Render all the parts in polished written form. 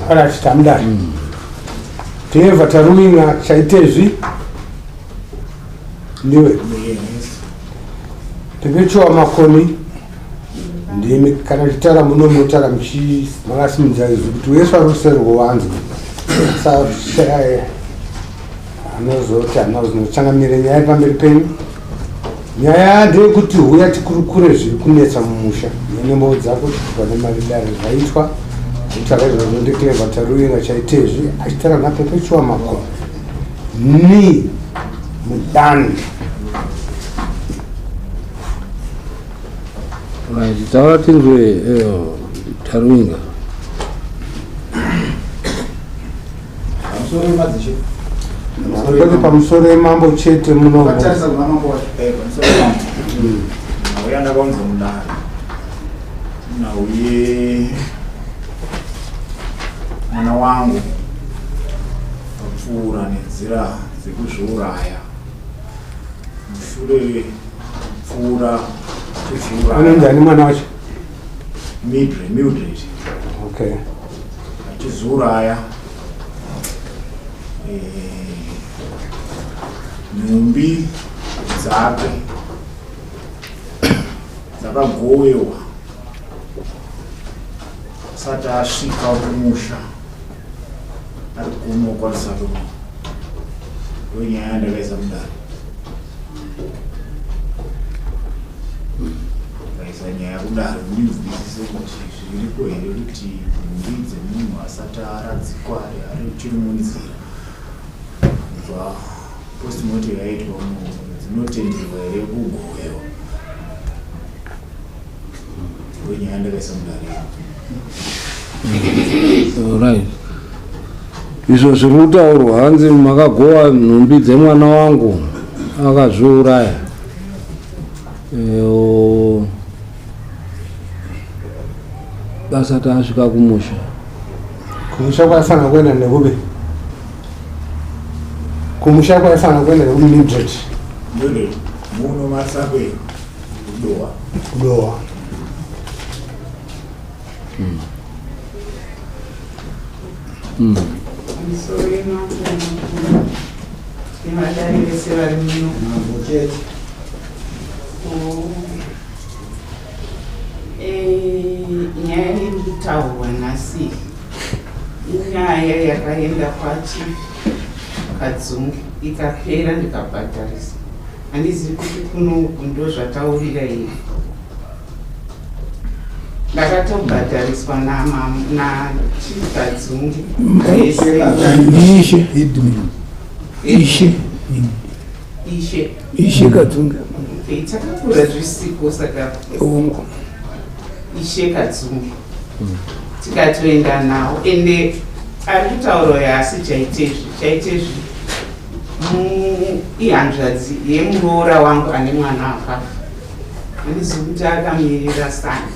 Alright, tamudai. Teva taruinga chaitezvi ndiwe. Tevechowa makoni ndimi kana chitara muno munotara muchi makasimudza izwi kuti wese vari kuseri rwovanzwe. Sashaya anozoti anozochangamire nyaya iri pamberi penyu. Nyaya ndeyekuti huya tikurukure zviri kunetsa mumusha. Nembo dzako pane mari dare zvaitwa. Kutaura izvozvo ndiClever Taruvinga Chaitezvi achitaura naPerpetua Makoni. Ni mudani. Right, taura tinzwe eh, Taruvinga. Pamusoro wemadzishe. Kwete pamusoro yemambo chete muno. Vatarisa kuna mambo wacho. Eh, pamusoro wemambo. Nauya ndakaunza mudare. Nauye mwana wangu apfuura nenzira dzekuzviuraya. Mushure kupfuura kuzviuraya. Anonzi ani mwana wacho? Mildred, Mildred. Okay. Achizviuraya. Eh, nhumbi dzake dzakagowewa asati asvika kumusha ari kuno kwaRusape kuno. Ndonyaya yandakaisa mudare. Ndakaisa nyaya kudare ndinzwisise kuti zviriko here kuti nhumbi dzemunhu asati aradzikwa ari achiri munzira kubva postmortem yaitwa dzinotenderwa here kugovewa. Ndonyaya yandakaisa mudare. Right. Izvo zviri kutaurwa hanzi makagowa nhumbi dzemwana wangu akazviuraya. Asati asvika kumusha. Kumusha kwaifanira kuenda nekupi? Kumusha kwaifanira kuenda nekupi Mildred? Mildred, muno masakwe kudowa. Kudowa. Pamusoro yemambo nevadare vese vari muno. Mambo chete. Oh. Eh, nyaya iri kutaurwa nhasi inyaya yakaenda kwaChief Kadzungu ikapera ndikabhadharisa. Handizivi kuti kuno uku ndozvataurira here. Ndakatobhadhariswa naChief Kadzungu vese. Ishe Ishe Ishe Ishe Kadzungu. Okay, takakura zvisiko saka Hongu. Ishe Kadzungu tikatoenda nawo ende ari kutaura uyo asi Chaitezvi Chaitezvi ihanzvadzi yemuroora wangu ane mwana akafa. Handizivi kuti akamirira sani.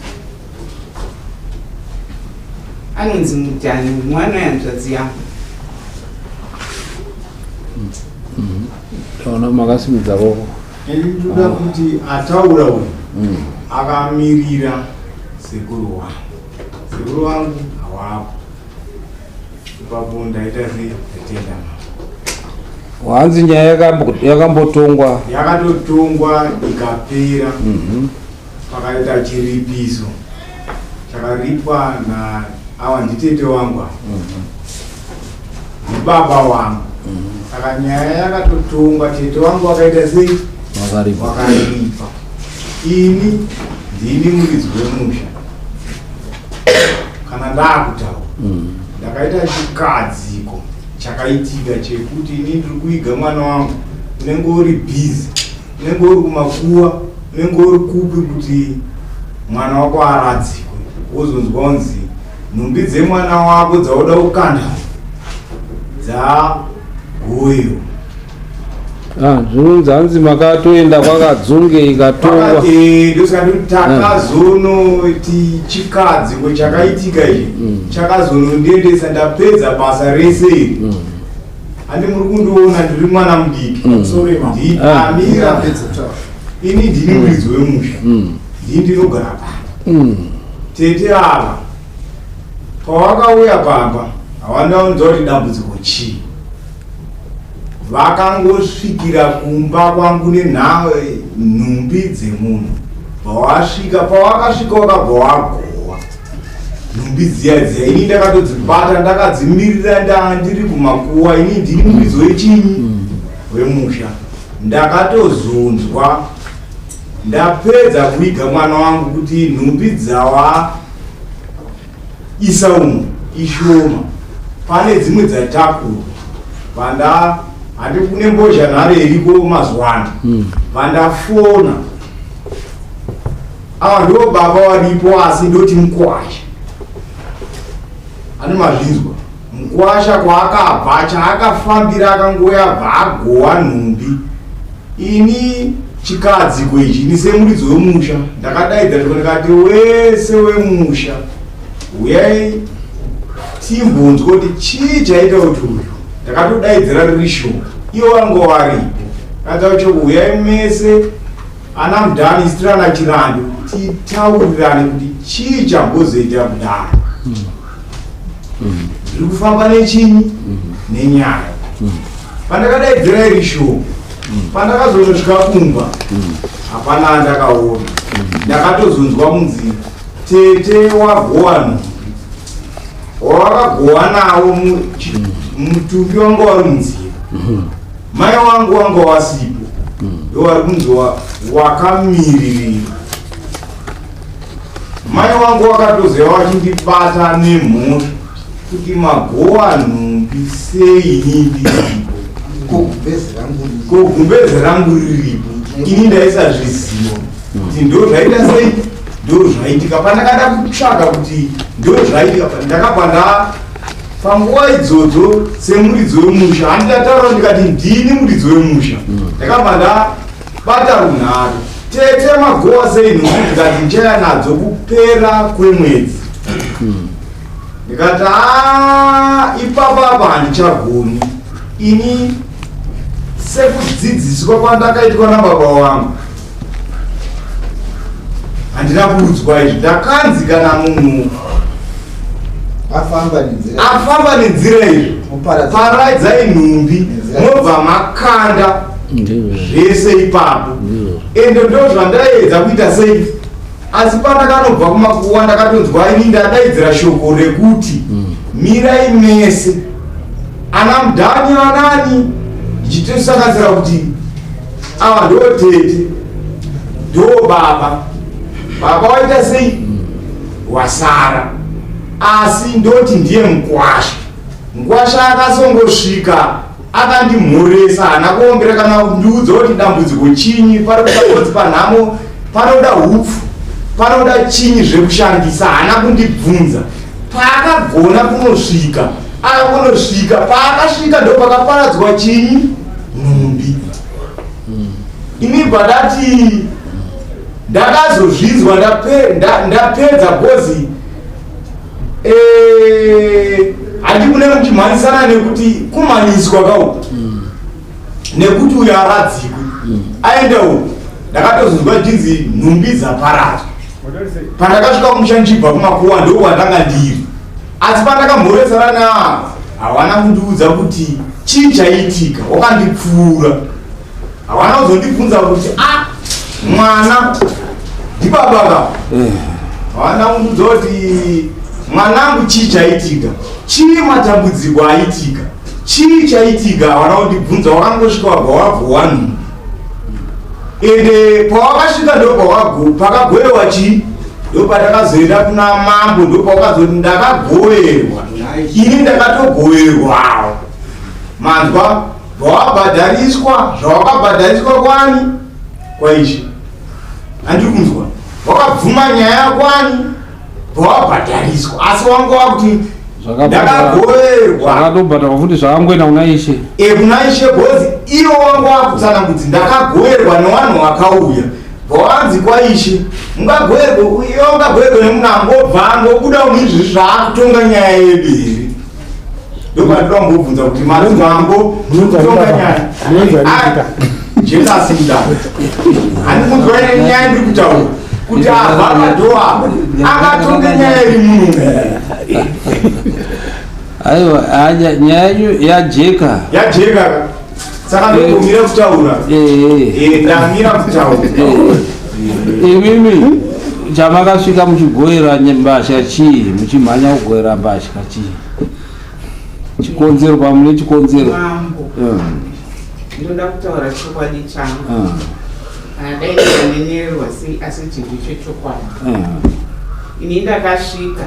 Anonzi Mudhani, mwana wehanzvadzi yangu. Taona makasimudza roko. Ndinoda kuti ataura uyu akamirira sekuru wangu. Sekuru wangu hawapo. Ipapo ndaita sei? Ndatenda. Hanzi nyaya yakambotongwa. Yakatotongwa ikapera. Pakaita chiripiso chakaripwa na awa nditete wangu ava. Ndibaba wangu. Saka nyaya yakatotongwa, tete wangu wakaita sei? Wakaripa. Wakaripa. Ini ndini muridzi wemusha. Kana ndakutaura ndakaita chikadziko chakaitika chekuti ini ndiri kuiga mwana wangu, unenge uri busy, unenge uri kumakuwa, unenge uri kupi kuti mwana wako aradzikwe, wozonzwa kunzi nhumbi dzemwana wako dzauda kukanda dzagoyo. Ah, zvinonzi hanzi makatoenda kwakadzunge ikatongwa. Ndosaka takazonoti chikadziko chakaitika ichi chakazonondiendesa ndapedza basa rese iri. Handi muri kundiona ndiri mwana mudiki. Sorry, ma'am. Amira, Apedza kutaura. ini ndini muridzi wemusha, ndini ndinogara pano. Tete ava pawakauya pamba hawandaunza kuti dambudziko chii. Vakangosvikira kumba kwangu nenhumbi dzemunhu. Pawasvika, pawakasvika wakabva wagowa nhumbi dziya dziya. Ini ndakatodzibata, ndakadzimirira, ndiri kumakuwa. Ini ndini muridzi wechinyi? Wemusha. Ndakatozonzwa ndapedza kuiga mwana wangu kuti nhumbi dzawa isa umu ishoma, pane dzimwe dzatakurwa. Panda handi kune mbozha nhare iriko mazuva ano. Pandafona, ava ndo baba waripo, asi ndoti mukwasha ane mazvinzwa. Mukwasha kwaakabva, chaakafambira, akangoya bva agowa nhumbi. Ini chikadziko ichi, ini semuridzi wemusha ndakadaidza shoko ndikati, wese wemusha uyai timbonzwa kuti chii chaita kuti uyu. Ndakatodaidzira riri shoko, iwo vanga waripo. Kaita kuti uyai mese ana mudhani isitirana chirandu, titaurirane kuti chii chambozoita kudaro, zviri kufamba nechinyi nenyaya. Pandakadaidzira iri shoko, pandakazonosvika kumba hapana andakaona. Ndakatozonzwa munzira, tete wagowa nhumbi, wawakagowa nawo mutumbi wanga wari munzira, mai wangu wanga wasipo, ndo vari kunzi wakamiririra mai wangu. Wakatoziva wachindibata nemhosva kuti magowa nhumbi sei ini ndiripo, ko gumbeze rangu riripo. Ini ndaisazviziva kuti ndo zvaita sei, ndo zvaitika. Pandakada kutsvaga kuti ndo zvaitika, ndakabva nda panguva idzodzo semuridzi wemusha, handidataura ndikati ndini muridzi wemusha, ndakabva ndabata runhare, tete magowa sei nhumbi? Ndikati ndichaya nadzo kupera kwemwedzi. Ndikati, "Ah, ipapapa handichagoni." Ini sekudzidziswa kwandakaitwa nababa wangu, handina kuudzwa izvi. Ndakanzi kana munhu afamba nenzira, afamba nenzira izvi, Muparadza. paradzai nhumbi, Nenzira. mobva makanda Ndizvo. zvese ipapo. Ndizvo. Ende ndo zvandaedza kuita sei, asi pandakanobva kumakuwa ndakatonzwa ini ndadaidzira shoko rekuti mirai mese ana mudhani anani, ndichitosanganisira kuti ava ndo tete, ndo baba. Baba waita sei? Wasara, asi ndoti ndiye mukwasha. Mukwasha akasongosvika akandimhoresa, haana kuombera kana kundiudza kuti dambudziko chinyi, pari kuda panhamo, panoda hupfu, panoda chinyi zvekushandisa. Haana kundibvunza. Paakagona kunosvika, akakunosvika, paakasvika ndo pakaparadzwa chinyi? Nhumbi. Ini bva ndati ndakazozvinzwa ndapedza gozi. Handi mune muchimhanyisana nekuti kumhanyiswa kauku nekuti uyo aradzikwe aenda uku. Ndakatozonzwa chinzi nhumbi dzaparadzwa. Pandakasvika kumusha ndichibva kumakuwa ndokwandanga ndiri, asi pandakamhoresana navo hawana kundiudza kuti chii chaitika. Wakandipfuura, hawana kuzondibvunza kuti a mwana ndibaba ka. Hawana kundiudza kuti mwanangu chii chaitika, chii matambudziko aitika, chii chaitika. Hawana kundibvunza. Wakangosvika wabva wabvowa nhumbi, ende pawakasvika ndo pakagovewa chii, ndo patakazoenda kuna mambo, ndo pawakazoti ndakagoverwa. Ini ndakatogoverwawo, manzwa? Vawabhadhariswa zvawakabhadhariswa kwani kwaishe, handiri kunzwa. Wakabvuma nyaya kwani, vawabhadhariswa, asi wanga wakuti ndakagoverwa. Zvakatobhadharwa futi zvakangoenda kuna ishe. E, kuna ishe, because ivo wanga wakutsanangudzi ndakagoverwa nevanhu vakauya. Vawanzi kwaishe ungagoverwe, iwe ungagoverwe nemunhu angobva angobuda muizvi zvaakutonga nyaya yedu here? Ndopandinoda kumbobvunza kuti madzimambo kutonga nyaya. Jelas muda handi kunzwa nyaya ndiri kutaura kuti abva padho apa angatonge nyaya iri muno? Aiwa, nyaya yenyu yajeka. Yajeka ka, saka ndokumira kutaura. Ndamira kutaura. Imimi chamakasvika muchigoera mbatya chii? Muchimhanya kugoera mbatya chii? Chikonzero, pamune chikonzero? Mambo, ndoda kutaura chokwadi changu. Kana dai ndanenererwa sei, asi chinhu chechokwadi. Ini ndakasvika,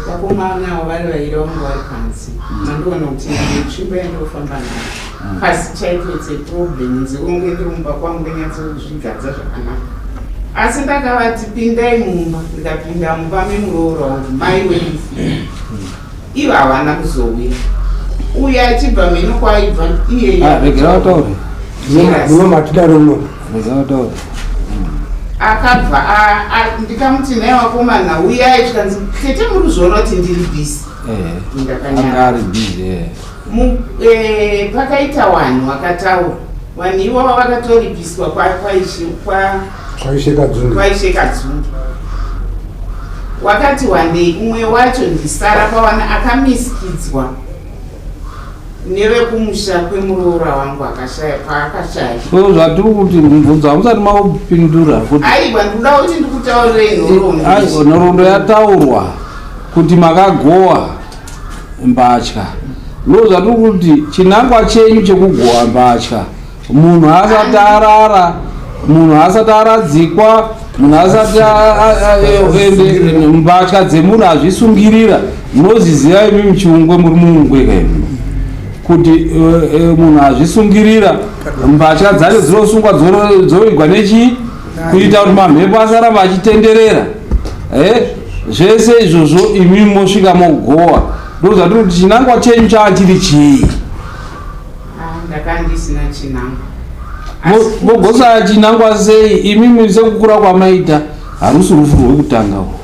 vakomana avo vari vairi vangu vari panze. Mandiona kuti ndine tsvimbo yandinofamba nayo pasi chaipo. It's a problem nzironge ndiri mumba kwangu, ndinyatsozvigadza zvakanaka, asi ndakavati pindai mumba. Ndikapinda mumba memuroora wangu, mai wemufi. Ivo havana kuzouya, uyo achibva mheno kwaibva iyeye. Ah, regera vataure. Muno matidaro muno. Regera vataure. Akabva ndikamuti, "Nhai wakomana, uyai." Zvikanzi, "Tete, muri kuzviona kuti ndiri busy." Anga ari busy. Pakaita vanhu vakataura. Vanhu ivavo vakatoripiswa kwaishe Kadzungu. Kwaishe Kadzungu. Wakati wandei, umwe wacho ndisara pawana akamisikidzwa nevekumusha kwemuroora wangu akashaya paakashaya. So zvatiri kuti mubvunzo hamusati maupindura kuti Aiwa, ndikuda kuti ndikutaurirei nhoroondo. Aiwa, nhoroondo yataurwa kuti makagowa mbatya. Ndo zvatiri kuti chinangwa chenyu chekugowa mbatya munhu asati arara, munhu asati aradzikwa, munhu asati ende mbatya dzemunhu azvisungirira. Munozviziva imi muchiungwe, muri muungwe kaimi, kuti munhu azvisungirira mbatya dzacho dzinosungwa, dzovigwa nechii, kuita kuti mamhepo asaramba achitenderera. Zvese izvozvo imi mosvika mogowa. Ndo zvatiri kuti chinangwa chenyu chaa chiri chii? Ah, ndakanga ndisina chinangwa. Mogosaya chinangwa sei imimi? Sekukura kwamaita, harusi rufu rwekutanga uku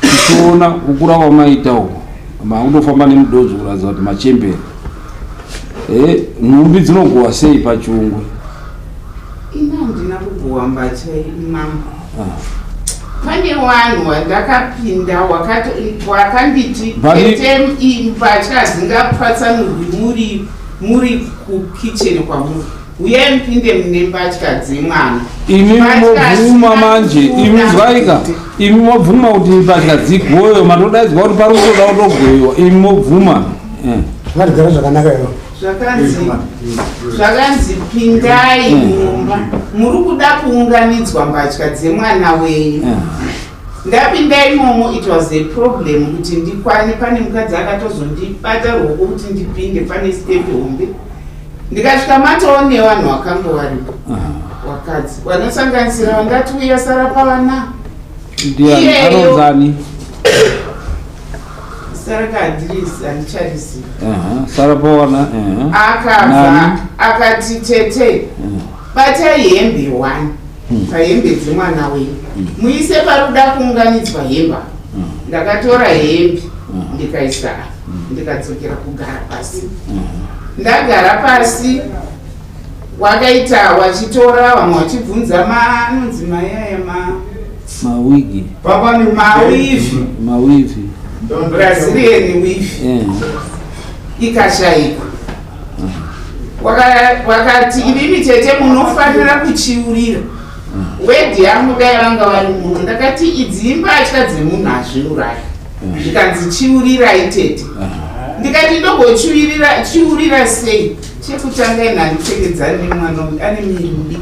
tichiona. Kukura kwamaita uku, makutofamba nemudodzo kuratidza kuti machembera. Nhumbi dzinogowa sei pachiungwe? Ina handina kugowa mbatya, mambo. Pane vanhu vandakapinda wakanditi, "Tete, mbatya hadzingapatsanurwi muri kukicheni kwamuri. Uyai mupinde mune mbatya dzemwana." Imi mobvuma manje, imi zwaika, imi mobvuma kuti mbatya dzigoyo, matodaidzwa kuti pari kutoda kutogoyiwa, imi mobvuma. Ngatigara zvakanaka ivo. Zvakanzi pindai mumba, muri kuda kuunganidzwa mbatya dzemwana wenyu. Ndapinda imomo, it was a problem kuti ndikwane. Pane mukadzi akatozondibata ruoko kuti ndipinde. Pane step hombe. Ndikasvika matoo nevanhu vakange varipo, vakadzi vanosanganisira vangati uya sara pavana. Ndiani? Iyeyo. Anonzani? Saraka, handicharizivi. Sara pawana. Akabva Nani? akati, "Tete, batai hembe one pahembe dzemwana wenyu, muise pari kuda kuunganidzwa hemba." Ndakatora hembe ndikaisa apa, ndikadzokera kugara pasi. Ndagara pasi, wakaita wachitora vamwe vachibvunza anonzi mayaya ma Mawigi. Papa ni Maweave. Maweave. Brazilian weave. Ikashayikwa. Wakati imimi tete munofanira kuchiurira wedhi yangu, dai vanga vari muno. Ndakati idzi imbatya dzemunhu azviuraya. Zvikanzi chiurirai tete. Ndikati ndogochiurira chiurira sei? Chekutanga, ina handipfekedzani nemwana uyu ane miri mudiki.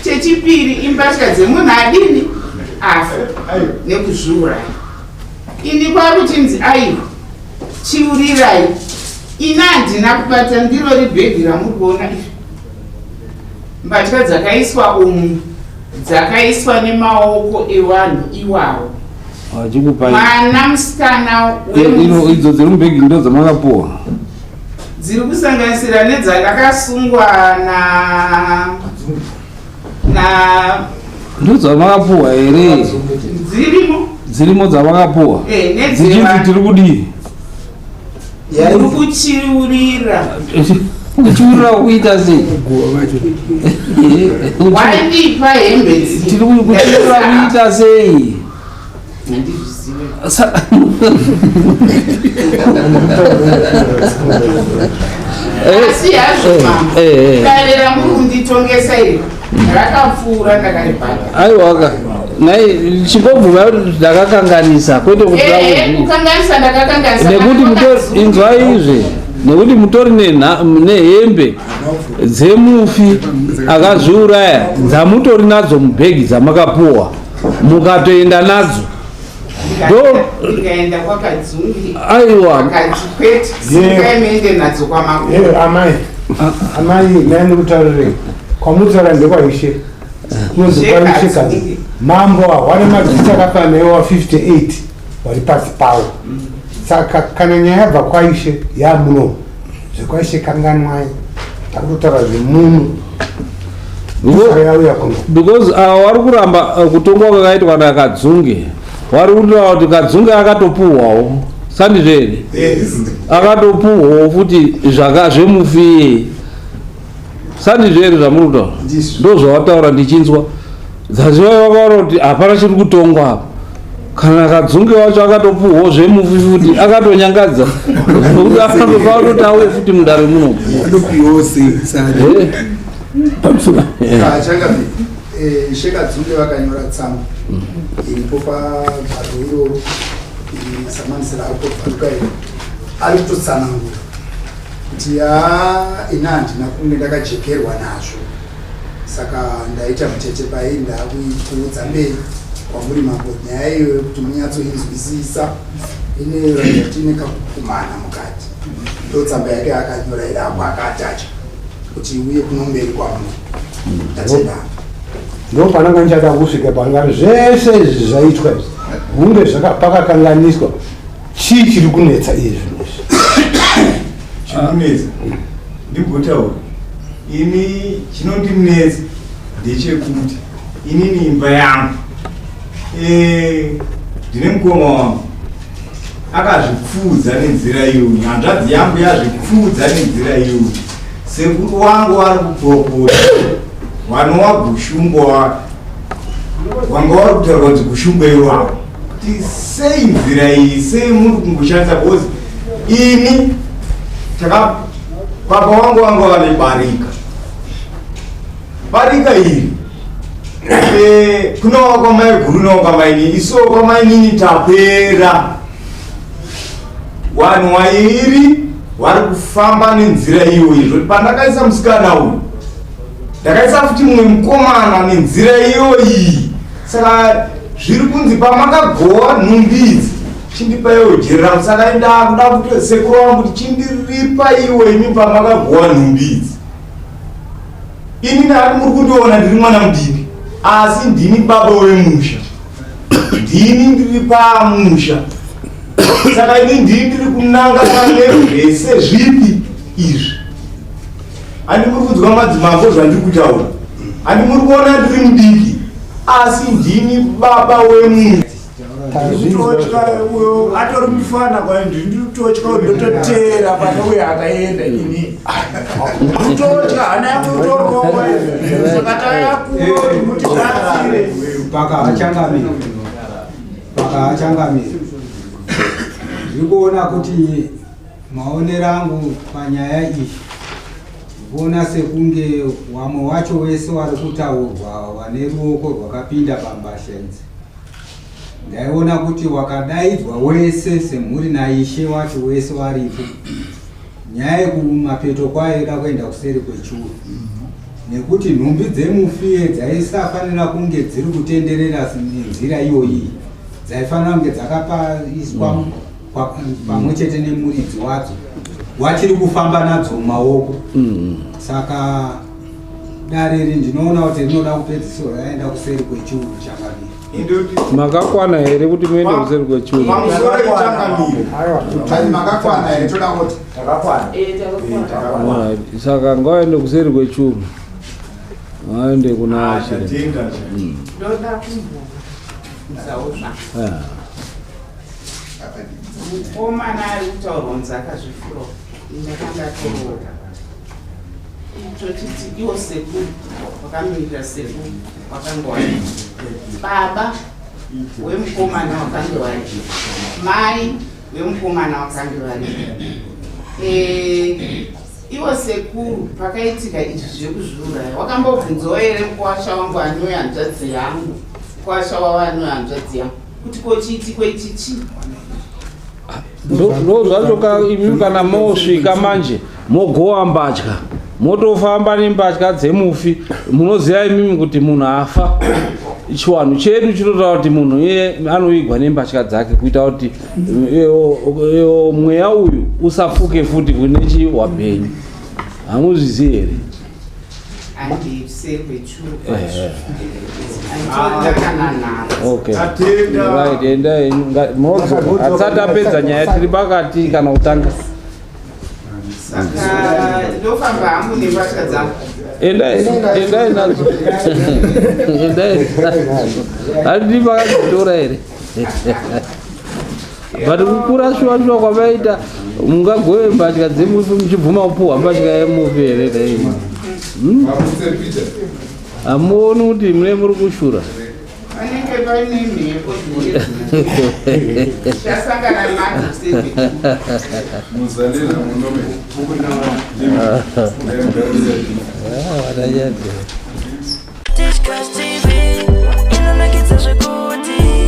Chechipiri, imbatya dzemunhu adini afa nekuzviuraya. Ini kwakuchinzi aiwa, chiurirai. Ini handina kubata. Ndiro ribhegi ramuri kuona iri. Mbatya dzakaiswa umu dzakaiswa nemaoko evanhu iwawo. Vachikupai. Mwana musikana Ino idzo dziri mubhegi ndo dzamakapuwa? Dziri kusanganisira nedzakasungwa na Ndo dzamakapuwa here? Dzirimo. Dzirimo dzamakapuwa? Eh, Dzichinzi tiri kudii? Muri kuchiurira. Kuchiurira kuita sei? Wandipa hembe. Tiri kuchiurira kuita sei? Handizvizive. Asi hazvo mama, dare ramuri kunditongesa iri rakapfuura, ndakaribhadhara. Aiwaka, nai chingobvuma kuti ndakakanganisa, kwete kuti Kukanganisa ndakakanganisa. Nekuti mutori, inzwai izve, nekuti mutori nehembe dzemufi akazviuraya dzamutori nadzo mubhegi dzamakapuwa, mukatoenda nadzo. Ndikaenda kwakadzungi. Aiwa. Akati kwete, simukai muende nadzo kwamakuru. Amai, amai, nai ndikutaurire, kwamutaura ndekwaishe, kunonzi kwaishe kadzi mambo wane madzisi akafanana wa 58 wari pasi pawo. Saka kana nyaya yabva kwaishe yamuno, zvekwaishe kanganwai, takutotaura zvemunhu. Saka yauya kuno. Because ava vari kuramba kutongwa kwakaitwa nakadzunge. Vari kutaura kuti Kadzunge akatopuhwawo, sandizvo here? Akatopuhwawo futi zvaka zvemufi iyeye, sandizvo here zvamuri kutaura? Ndo zvawataura ndichinzwa dzaziva. Vakaona kuti hapana chiri kutongwa apa. Kana Kadzunge wacho akatopuhwawo zvemufi futi, akatonyangadza nokuti akatopa kutoti auye futi mudare muno. Anopiwawo sei sari? Changapi, Ishe Kadzunge vakanyora tsamba iripo pagwaro iroro, samanisira akobvaruka iro, ari kutotsanangura kuti haa, ini handina kunge ndakajekerwa nazvo, saka ndaita mutete pai ndakuipfuudza mberi kwamuri mambo nyaya iyoyo kuti munyatsoinzwisisa. Ine kuti ine kakukumana mukati. Ndo tsamba yake akanyora iri apo, akaatacha kuti uye kuno mberi kwamuri. Ndatenda. Ndo pananga ndichada kusvika pangari. Zvese izvi zvaitwa izvi, hunge pakakanganiswa chii? Chiri kunetsa izvi izvi? Chikunetsa, ndimbotaura ini, chinondinetsa ndechekuti inini imba yangu, ndine mukoma wangu akazvipfuudza nenzira iyoyi, hanzvadzi yangu yazvipfuudza nenzira iyoyi, sekuru wangu vari kupopota vanova Gushungo, wanga wari kutaura kuti Gushungo iwavo, kuti sei nzira iyi, sei muri kungoshandisa? Because ini taka baba wangu vanga vane barika. Barika iri, kunova kwamai guru nova kwamainini, isuwo kwamainini tapera vanhu vairi vari kufamba nenzira iyoyi. Zvoti pandakaisa musikana uyu, ndakaisa futi mumwe mukomana nenzira iyoyi. Saka zviri kunzi pamakagowa nhumbi idzi, chindipa iwe jeri rangu. Saka ndakuda kuti sekuru wangu kuti chindiripa iwe imi pamakagowa nhumbi idzi. Ini ndati muri kundiona ndiri mwana mudiki, asi ndini baba wemusha, ndini ndiri pamusha. Saka ini ndini ndiri kunanga nezvese zvipi izvi. Handi muri kunzwa madzimambo zvandiri kutaura? Handi muri kuona ndiri mudiki, asi ndini baba wemusha? Ndikutotya uyo atori mufana kwaye ndikutotya ndototeera pane uyo akaenda ini. Ndikutotya hana yangu itorova saka tayakuno mutibatsire. Paka achangamire. Paka achangamire. Ndiri kuona kuti maonero angu panyaya iyi kuona sekunge wamwe wacho wese wari kutaurwa wane ruoko rwakapinda pambasha idzi. Ndaiona kuti wakadaidzwa wese semhuri naishe wacho wese waripo. Nyaya yekumapeto kwayo ida kuenda kuseri kwechuru nekuti nhumbi dzemufi dzaisafanira kunge dziri kutenderera nenzira iyoyi, dzaifanira kunge dzakapaiswa pamwe chete nemuridzi wadzo wachiri kufamba nadzo mumaoko. Saka dare iri ndinoona kuti rinoda kupedzisirwa raenda kuseri kwechuru chakadii. Makakwana here kuti muende kuseri kwechuru? Pamusoro ichangamire. Makakwana here toda kuti? Takakwana. Alright, saka ngavaende kuseri kwechuru, vaende kuna chiremba. Ndoda kumbobvunzawo zvangu. Mukomana ari kutaurwa kunzi akazvifura ndakanga atoroora. Totiti iwo sekuru wakamirira sekuru wakanga wari baba wemukomana wakange wari mai wemukomana wakange wari iwo sekuru pakaitika izvi zvekuzviuraya wakambobvunzawo here mukwasha wangu anouya hanzvadzi yangu mukwasha wavo anouya hanzvadzi yangu kuti ko chiitiko ichi chii? Ndo zvacho ka imi kana mosvika manje mogowa mbatya motofamba nembatya dzemufi, munoziva imimi kuti munhu afa chiwanhu chedu chinotaura kuti munhu iye anoigwa nembatya dzake kuita kuti mweya uyu usafuke futi kune chiwapenyu. Hamuzvizivi here? Okay. Right, endai modzoka. Hatisati tapedza nyaya, tiri pakati kana kutanga. Saka ndofamba hangu nembatya dzangu. Endai, endai nadzo. Endai nadzo. Handiti makadzitora here? But kukura shuwa shuwa kwamaita mungagove mbatya dzemufi muchibvuma kupuhwa mbatya yemufi here dai? Hamuoni kuti mune muri kushura? Panenge paine mhepo chasangana nadzo. Ah, vananyadzi. Tichkach TV, inonakidza zvekuti.